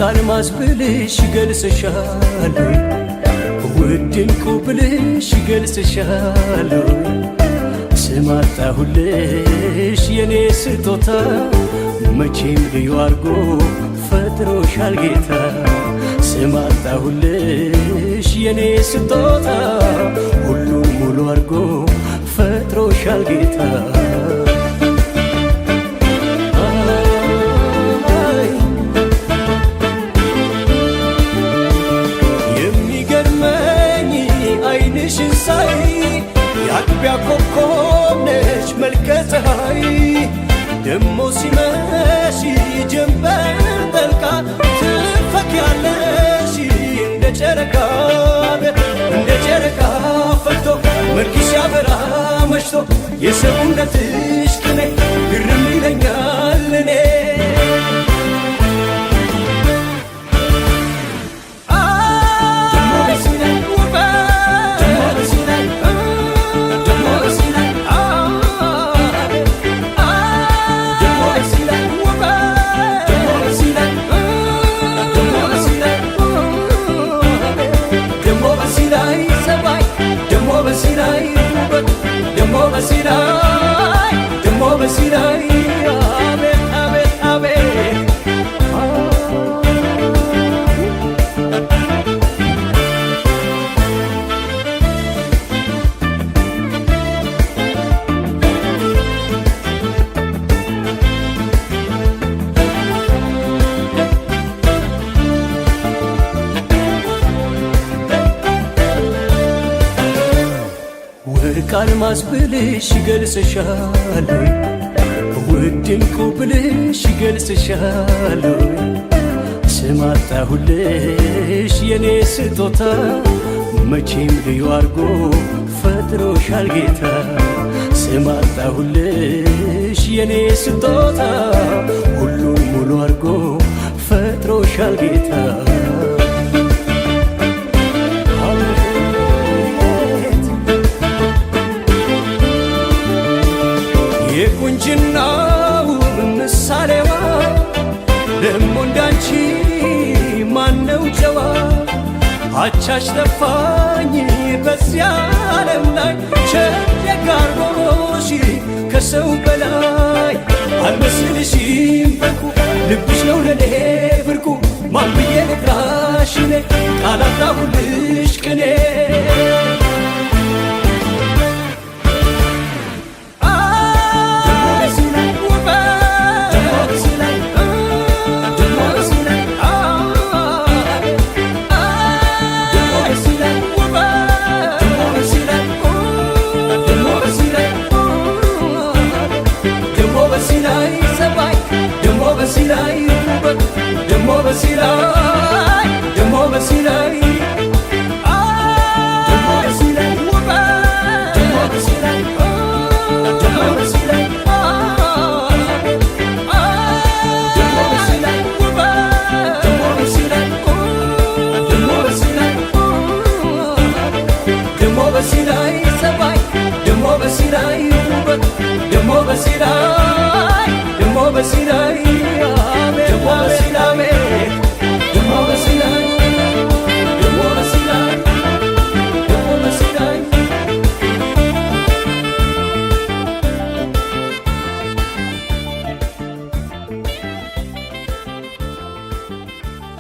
አልማዝ ብልሽ ይገልጽሻል ውድ ዕንቁ ብልሽ ይገልጽሻል። ስም አጣሁልሽ የኔ ስጦታ መቼም ልዩ አርጎ ፈጥሮሻል ጌታ። ስም አጣሁልሽ የኔ ስጦታ ሁሉን ሙሉ አርጎ ፈጥሮሻል ጌታ። የሚገርመኝ ዓይንሽን ሳይ የአጥቢያ ኮከብ ነሽ መልከ ፀሐይ። ደሞ ሲመሽ ጀንበር ጠልቃ ትፈኪያለሽ እንደ ጨረቃ፣ እንደ ጨረቃ ፈልቶ መልክሽ ያበራ መሽቶ የሰውነትሽ ቅኔ ግርም ይለኛል እኔ። ደሞ በዚህ ላይ ጸባይ፣ ደሞ በዚህ ላይ ውበት፣ ደሞ በዚህ ላይ፣ ደሞ በዚህ ላይ አቤት አቤት አቤት። ወርቅ አልማዝ ብልሽ ይገልጽሻል ውድ ዕንቁ ብልሽ ይገልጽሻል። ስም አጣሁልሽ የኔ ስጦታ መቼም ልዩ አርጎ ፈጥሮሻል ጌታ። ስም አጣሁልሽ የኔ ስጦታ ሁሉን ሙሉ አርጎ ፈጥሮሻል ጌታ። አቤት የቁንጅናው ምሳሌዋ ደሞ እንዳንቺ ማነው ጨዋ? አቻሽ ጠፋኝ በዚያ ዓለም ላይ ቸር አርጎሽ ከሰው በላይ። አልመስልሽም በርቁ ልብሽ ነው ለኔ ብርቁ። ማን ብዬ ልጥራሽ እኔ ቃል አጣሁልሽ ቅኔ። ደሞ በዚህ ላይ ጸባይ፣ ደሞ በዚህ ላይ ውበት፣ ደሞ በዚህ ላይ፣ ደሞ በዚህ ላይ፣ ደሞ በዚህ ላይ ውበት፣ ደሞ በዚህ ላይ፣ ደሞ በዚህ ላይ፣ ደሞ በዚህ ላይ ውበት፣ ደሞ በዚህ ላይ፣ ደሞ በዚህ ላይ፣ ደሞ በዚህ ላይ ጸባይ፣ ደሞ በዚህ ላይ ውበት፣ ደሞ በዚህ ላይ።